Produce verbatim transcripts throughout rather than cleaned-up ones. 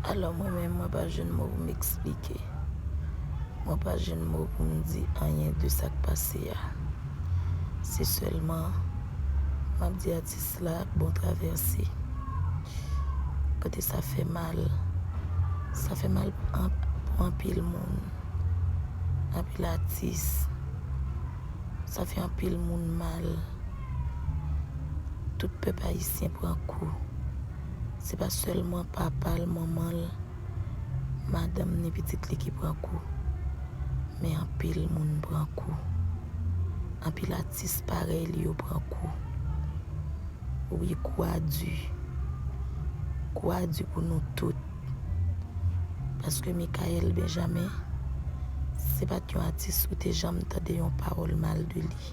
Alò, mwen menm, mwen pa jwenn mo pou m eksplike. Mwen pa jwenn mo pou m di anyen de sa k pase a. Se sèlman, m ap di atis la, bon travèse. Kote sa fè mal. Sa fè mal an-, pou anpil moun. Anpil atis. Sa fè anpil moun mal. Tout pèp ayisyen pran kou. Se pa sèlman papa l, manman l, madanm ni pitit li ki pran kou. Men anpil moun pran kou. Anpil atis parèy li yo pran kou. Wi, kou a di. Kou a di pou nou tout. Paske Michaël Benjamin, se pa t yon atis ou te janm tande yon pawòl mal de li.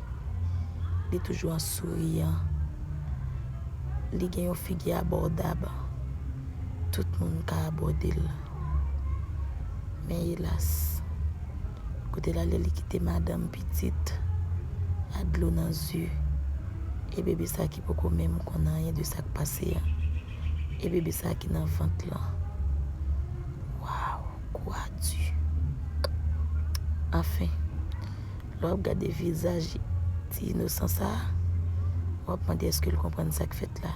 Li toujou an souriyan. Li gen yon figi abòdab. Tout moun ka abòde l. Men elas, kote l ale, li kite madanm, pitit, a dlo nan zye. E bebe sa ki poko menm konn anyen de sa k pase a. E bebe sa ki nan vant lan. Waw, kou a di. Anfen, lè w ap gade vizaj ti inosan sa a, w ap mande èske l konprann sa k fèt la.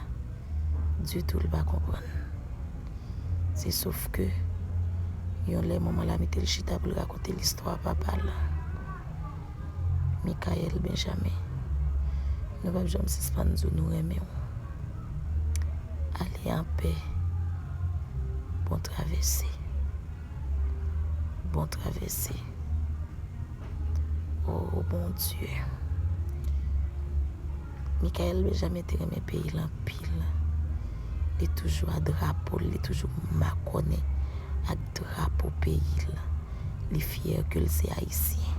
Ditou, l pa konprann. Se sof ke yon lè manman l a mete l chita pou l rakonte listwa papa l. Michaël Benjamin, nou p ap janm sispann di w nou renmen w. Ale anpè. Bon travèse. Bon travèse. Oh, Bondye. Michaël Benjamin te renmen peyi l anpil. Li toujou a drapo l, li toujou makònen ak drapo peyi l. Li fyè ke l se Ayisyen.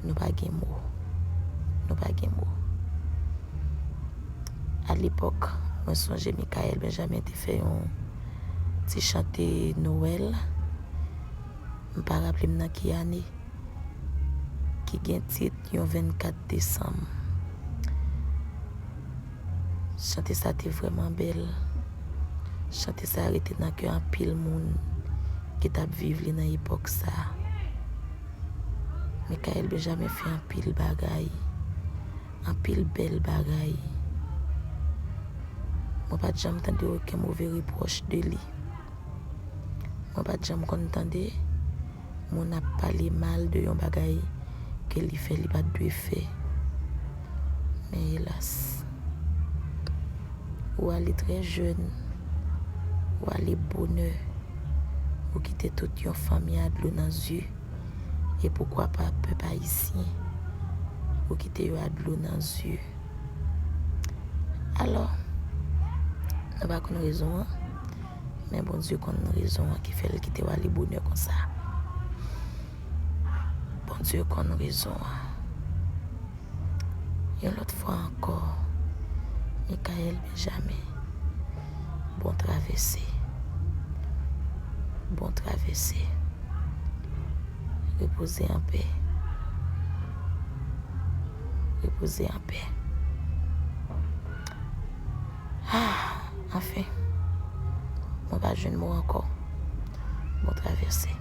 Nou pa gen mo. Nou pa gen mo. Alepòk, mwen sonje Michaël Benjamin te fè yon ti chante Nwèl. M pa raple m nan ki ane. Ki gen tit yon vennkat desanm. Chante sa te vrèman bèl. Chante sa rete nan kè anpil moun ki t ap viv li nan epòk sa. Michaël Benjamin fè anpil bagay, anpil bèl bagay. Mwen pa t janm tande okenn move repwòch de li. Mwen pa t janm konn tande moun ap pale mal de yon bagay ke li fè, li pa t dwe fè. Men elas, ou ale trè jèn, ou ale bonè, ou kite tout yon fanmi a dlo nan zye, e poukwa pa pèp ayisyen, ou kite yo a dlo nan zye. Alò, nou pa konn rezon an, men Bondye konn rezon an ki fè l kite w ale bonè konsa. Bondye konn rezon an. Yon lòt fwa ankò, Michaël Benjamin, bon travèse. Bon travèse. Repoze anpè. Repoze anpè. Ah, anfen. Mwen pa jwenn mo ankò. Bon travèse.